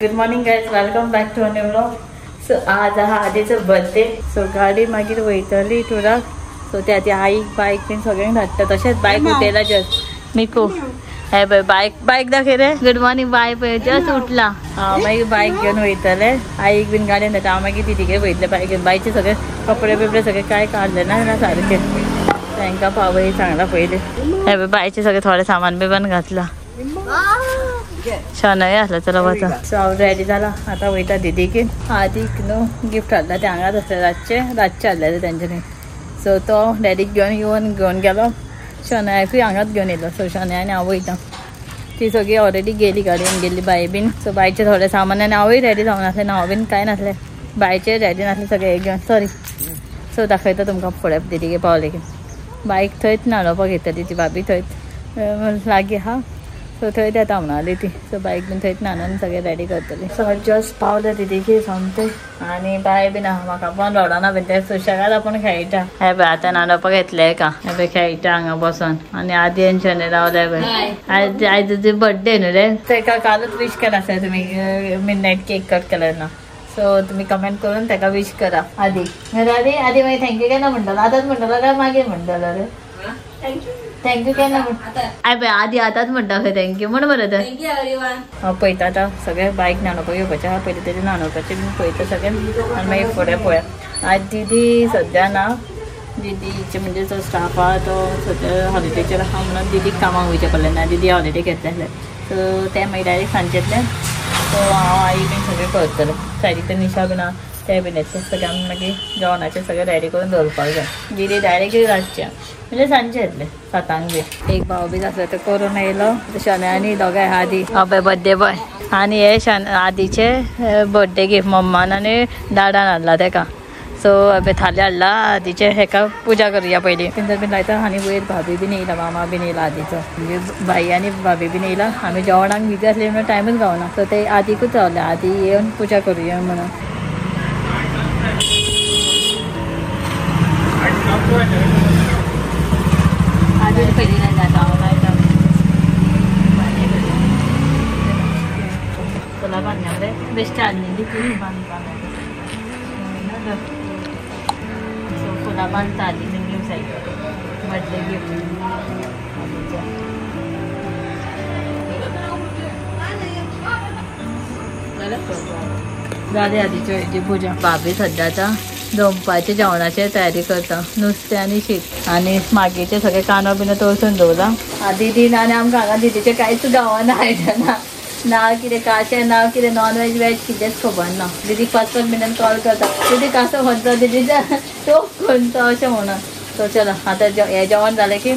Good morning guys, welcome back to new vlog. So आज हा आदीचो birthday. So गाडी मागीर वयतली टुराक। सो ते आदी आईक बायक बीन सगळ्यांक धाडटा। तशेंच बायक उठयला जस्ट निको हे पळय बायक बायक दाखय रे। गुड मॉर्निंग बाय पळय जस्ट उठला। हांव मागीर बायक घेवन वयतले, आईक बीन गाडयेन धाडटा। हांव मागीर दिदीगेर वयतले बायक घेवन। बायचे सगळे कपडे बिपडे सगळे काय काडले ना सारके, तांकां पावय सांगला पयलीं। हे पळय बायचे सगळे थोडे सामान बिमान घातला। शनय आसला चला वचा। सो हांव रेडी जाला, आतां वयता दिदीक। आदीक न्हू गिफ्ट हाडला ते हांगाच आसले, रातचे रातचे हाडलेले तेंच्यांनी। सो तो डॅडीक घेवन येवन घेवन गेलो, शनयाकूय हांगाच घेवन येयलो। सो शनय आनी हांव वयता, ती सगळी ऑलरेडी गेली गाडयेन गेल्ली बाय बीन। सो बायचें थोडें सामान आनी हांवूय रेडी जावन नासलें, हांव बीन कांय नासलें, बायचें रेडी नासलें सगळें घेवन। सॉरी। सो दाखयता तुमकां फुडें दिदीगे पावले की बायक थंयच न्हाणोवपाक घेतली ती भाभी, थंयच लागीं आहा। सो थंय येता म्हणाली ती। सो बायक बीन थंयच न्हाणोवन सगळें रेडी करतली। सो जस्ट पावले दिदीगे सोमते आनी बाय बीन आहा। म्हाका पण रडना बीन, ते सुशेगाद आपूण खेळटा। हे पळय आतां न्हाणोवपाक घेतले का, हे पळय खेळटा हांगा बसोन। आनी आदी आनी शनी रावले पळय। आयज आयज तुजी बर्थडे न्हू रे, तेका कालूच विश केला आसता तुमी, मिडनायट केक कट केले ना। सो तुमी कमेंट करून तेका विश करा। आदी आदी आदी मागीर thank you केन्ना म्हणटलो? आतांच म्हणटलो काय मागीर म्हणटलो रे? Thank you केन्ना I पळय आदी आतांच म्हणटा खंय thank you म्हण बरें तर। हांव पळयता आतां सगळें बायक न्हाणोवपाक येवपाचें आहा, पयलीं तेजें न्हाणोवपाचें बीन पळयता सगळें आनी मागीर फुडें पळोवया। आयज दिदी सद्या ना, दिदीचे म्हणजे जो स्टाफ आहा तो सद्या हॉलिडेचेर आहा म्हणून दिदीक कामाक वयचें पडलें ना, दिदी हॉलिडे घेतलें आसलें। सो तें मागीर डायरेक्ट सांजचें येतलें। सो हांव आई बीन सगळें करतलें। सायडीक तर निशा बीन आहा, ते बीन येतलें सगळें। आमी मागीर जेवणाचें सगळें रेडी करून दवरपाक जाय। दिदी डायरेक्ट रातचें म्हणजे सांजचें येतलें 7 बी। एक भाव बीन आसलो तो करून येयलो। शनय आनी दोगांय आदी हय बर्थडे बॉय। आनी हे शन आदीचे बर्थडे गिफ्ट मम्मान आनी डाडान हाडला तेका। सो अबे थाली हाडला आदीचे, हेका पुजा करुया पयलीं। पिंजर बीन लायता आनी वयर भाभी बीन येयला, मामा बीन येयला आदीचो, म्हणजे भाई आनी भाभी बीन येयला। आमी जेवणाक बिजी आसली म्हणून टायमूच गावना। सो ते आदीकूच रावले, आदी येवन पुजा करुया म्हणून। आजून पयलीं जाता हांव लायता। चला बांदया रे बेश्टे हाडलेली बांदपाक। सो फुलां बांदता आदी न्यू सायकल बर्थडे गिफ्ट आदीचें। जालें आदीची हेजी पुजा। भाभी सद्या आतां दनपारच्या जेवणाची तयारी करता, नुस्तें आनी शीत आनी मागीरचे सगळे कांदो बिनो तळसून दवरला। आदी दिन आनी आमकां हांगा दिदीचें कांयच गावना आयडिया ना, ना कितें काशें ना कितें नॉन वेज वेज कितेंच खबर ना। दिदीक 5 5 मिनटान कॉल करता, दिदी कासो खंयचो, दिदीचो तोप खंयचो अशें म्हणून। सो चलो आतां हें जेवण जालें की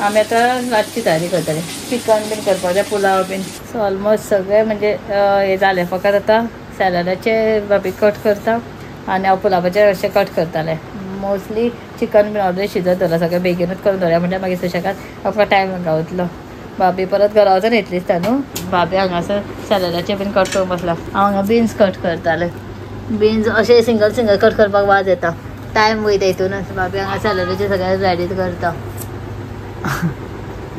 आमी आतां रातची तयारी करतले। चिकन बीन करपाक जाय, पुलाव बीन। सो ऑलमोस्ट सगळें म्हणजे हें जालें, फकत आतां सॅलडाचे भाभी कट करता आनी हांव पुलावाचें अशें कट करतालें। मोस्टली चिकन बीन ऑलरेडी शिजत दवरलां, सगळें बेगीनूच करून दवरया म्हणल्यार मागीर सुशेगाद आमकां टायम गावतलो। भाभी परत घरा वचून येतली दिसता न्हू। भाभी हांगासर सॅलडाचें बीन कट करून बसला, हांव हांगा बिन्स कट करतालें। बिन्स अशें सिंगल सिंगल कट करपाक वाज येता, टायम वयता हितूनच। भाभी हांगा सॅलडाचें सगळें रेडी करता।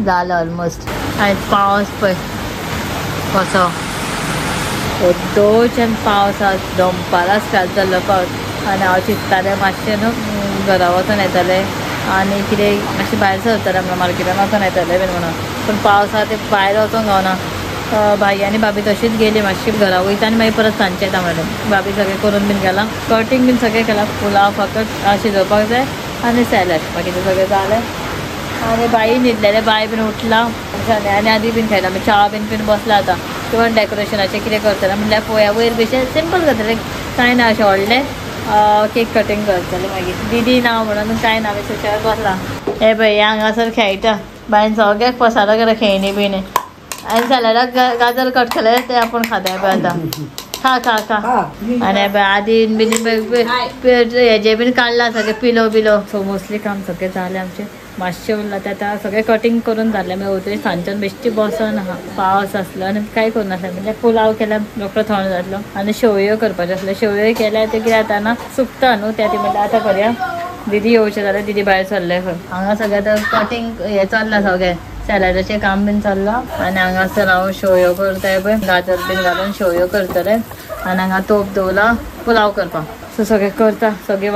जालें ऑलमोस्ट। आयज पावस पळय कसो दोच्यान पावस आज दनपारां स्टार्ट जाल्लो पावस। आनी हांव चिंत्तालें मातशें न्हू घरा वचोन येतालें आनी कितें मातशें भायर सरतालें म्हणून मार्केटान वचोन येतालें बीन म्हणून, पूण पावसा तें भायर वचोंक गावना। भाई आनी भाभी तशीच गेली मातशी घरा वयता आनी मागीर परत सांजचें येता म्हणलें। भाभी सगळें करून बीन गेला, कटींग बीन सगळें केलां, पुलाव फकत शिजोवपाक जाय आनी सॅलड, बाकीचें सगळें जालें। आनी बाई न्हिदलेलें, बाय बीन उठला, शनय आनी आदी बीन खेळटा, मागीर च्या बीन बीन बसला आतां। किंवा डेकोरेशनाचें कितें करतलें म्हणल्यार पळोवया, वयर बेश्टें सिंपल करतलें, कांय ना अशें व्हडलें केक कटींग करतलें। मागीर दिदी ना म्हणून कांय ना, सुशेगाद बसला। हे पळय हांगासर खेळटा, बायन सगळ्याक पसारो केला खेळणी बिणी। आनी सॅलडाक गाजर कट केले ते आपूण खाता पळय आतां, खा खा खा। आनी पळय आदीन बीन हेजें बीन काडलां सगळें पिलो बिलो। सो मोस्टली काम सगळें जालें आमचें, मातशें उरलां तें आतां सगळें कटींग करून जालें। मागीर वयतरी सांजच्यान बेश्टी बसोन आहा, पावस आसलो आनी कांय करूं नासलें, म्हणजे पुलाव केल्यार रोखडो थंड जातलो आनी शेवयो करपाच्यो आसल्यो, शेवयो केल्यार तें कितें जाता ना सुकता न्हू, त्या ती म्हणल्यार आतां करया। दिदी येवचें जाल्यार दिदी भायर सरलें खंय। हांगा सगळें आतां कटींग हें चल्लां सगळें, सॅलडाचें काम बीन चल्लां आनी हांगासर हांव शेवयो करताय पळय, गाजर बीन घालून शेवयो करतले. आनी हांगा तोप दवरला पुलाव करपाक. सो सगळें करता, सगळें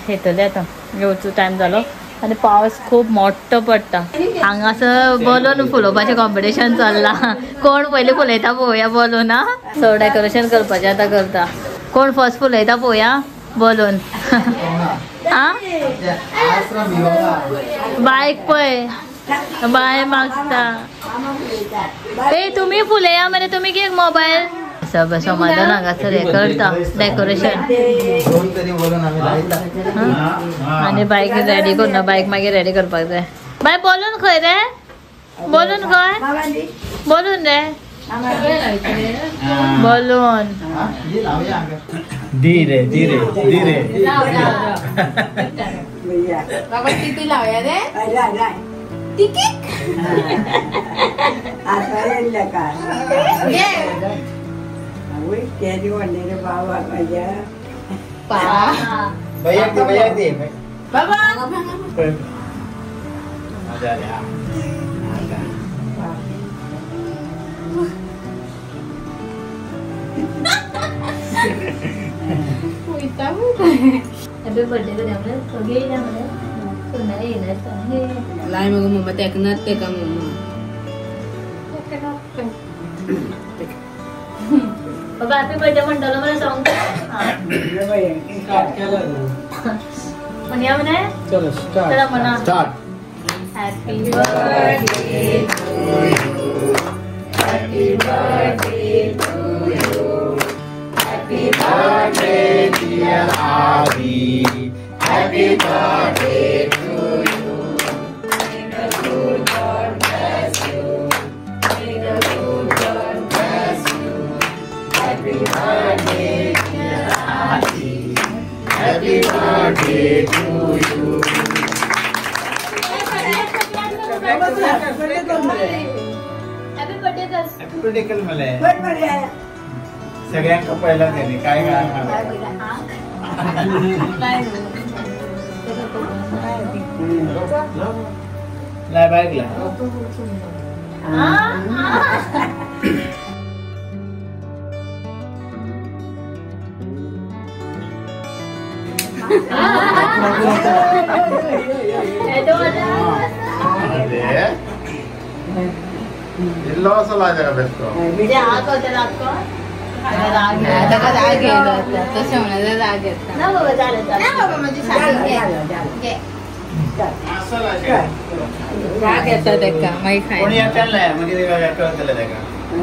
येतलें आतां, येवचो टायम जालो. आनी पावस खूब मोठो पडटा. हांगासर बलून फुलोवपाचें कॉम्पिटिशन चल्लां, कोण पयलीं फुलयता पळोवया बलून. सो डेकोरेशन करपाचें आतां करता, कोण फर्स्ट फुलयता पळोवया बलून. आं बायक पळय, बाय मागता ए तुमी फुलया मरे, तुमी कित्याक मोबायल. सब समाधान हांगासर हें करता डेकोरेशन. आनी बायक रेडी करुना, बायक मागीर रेडी करपाक जाय. बाय बलून खंय रे, बलून खंय, बलून रे, बलून धीरे धीरे धीरे. बाबा किती लावया रे, तिकीट हॅपी बर्थडे करूया मरे, सगळे येयल्या मरे, सुनाय येयल्या आसता. लाय मगो मम्मा तेकनात तेका मम्मा. बाबा हॅपी बर्थडे म्हणटलो मरे सॉंग म्हणया मरे. चलो स्टार्ट, चला म्हणा start. Happy birthday to you, happy birthday to you, happy birthday dear Aadi, happy birthday to you. May the good God bless you, may the good God bless you. Happy birthday dear Aadi, happy birthday to you. Happy birthday कर, happy birthday कर मला. सगळ्यांका पहिला त्याने काय काय नाही बाईकला. इल्लो असो लायता बेश्टो ताका राग येयलो आतां, तशें म्हणल्यार राग येता. ना बाबा जालें ना बाबा म्हजी साडी घे, राग येता तेका मागीर खायना. कोणी येतलें मागीर कळतलें तेका.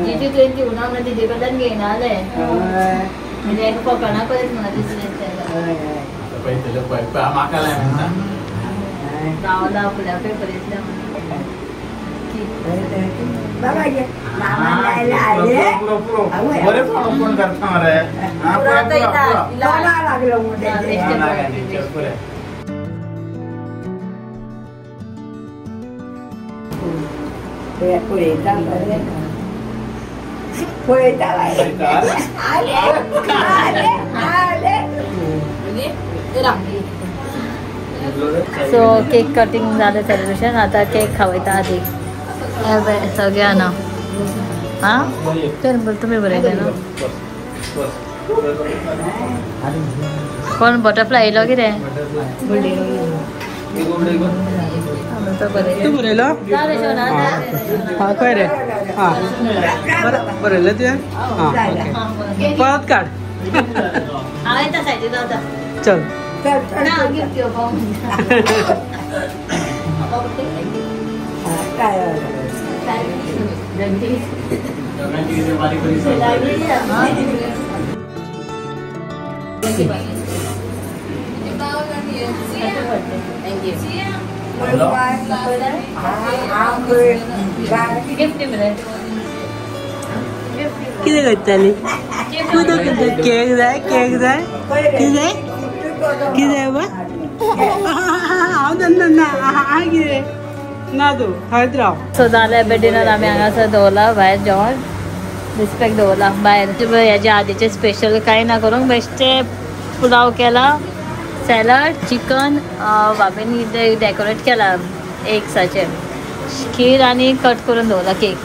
जिजी तुवें दिवना म्हणून तिजे कडल्यान घेयना जालें, म्हणजे एका फकाणां करीत म्हणून दिसलें तेका. पळयतलें पळय म्हाका लाय म्हणटा रावला फुल्या पेपर येतलें म्हणून. बरें फोन करता मरे. सो केक कटिंग जालें सेलिब्रेशन, आतां केक खावयता आदी सगळ्यांना. हां चल तुमी बरयलें न्हू. कोण बटरफ्लाय येयलो कितें? तूं बरयलो? हां खंय रे? हां बरयलें तुवें? हां ओके, परत काड. चल कितें करताली? कुदो कुदो केक जाय, केक जाय, कितें जाय, कितें जाय बाबा? हांव ना ना हांव कितें ना तूं खायत राव. सो जालें डिनर आमी हांगासर दवरला भायर, जेवण रिस्पेक्ट दवरला भायर. हेज्या आदीचें स्पेशल कांय ना करूंक, बेश्टे पुलाव केला, सॅलड, चिकन, भाभीन डेकोरेट केला एग्साचें. खीर आनी कट करून दवरला केक.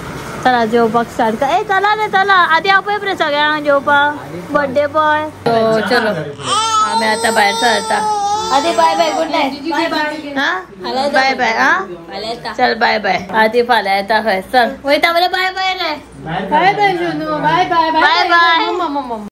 चला जेवपाक स्टार्ट कर. ए चला रे चला, आदी आपय रे सगळ्यांक जेवपाक. Birthday boy. चलो आमी आतां भायर सरता. आदी बाय बाय, गुड नायट. हा बाय बाय. हा चल बाय बाय. आदी फाल्यां येता खंय. चल वयता बरें, बाय बाय रे. बाय बाय जुनू, bye bye bye bye.